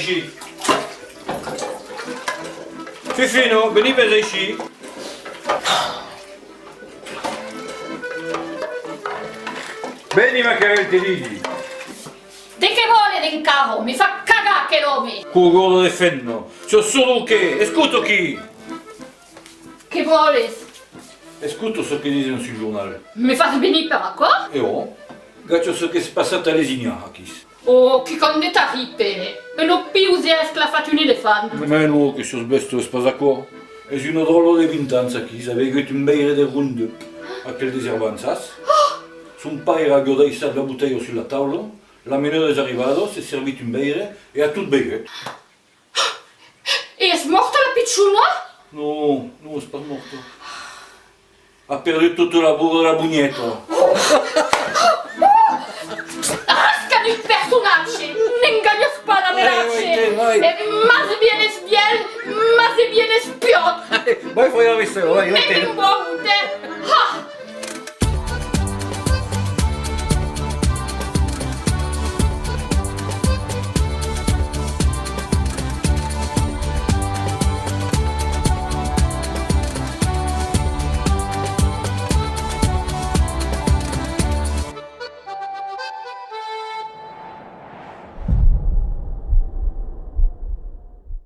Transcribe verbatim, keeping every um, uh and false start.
Aicí. Fifino, veni ves aicí. Veni, Macarèl, te disi. De qué vòles encara? Me fa cagar aquel òme! Cogorda de femna! Siás sorda o qué? Escota aquí! Qué vòles? Escota çò que disen sul jornal. Me fas venir per aquò? E òc, gacha çò qu'es passat a Lesinhas, aquí. Oh, quicòm de tarrible! Una piusa a esclafat un elefant! Mès non, que siás bèstia, es pas aquò. Es una dròlla de vint ans, aquí, a begut un veire de Roundup, aquel deservant, sas? Son paire aviá daissat la botelha sus la taula, la menada es arribada, s'es servit un veire e a tot begut. E es mòrta la pichona? Non, non, es pas mòrta. A perdut tota la boga de la bonheta. Rascanut personatge! N'enganhas pas la brache! E mas bien es vièlh, mas bien es piòt! Vai, fai la vaissèla, vai, vai. Me'n vau, eh! Ha!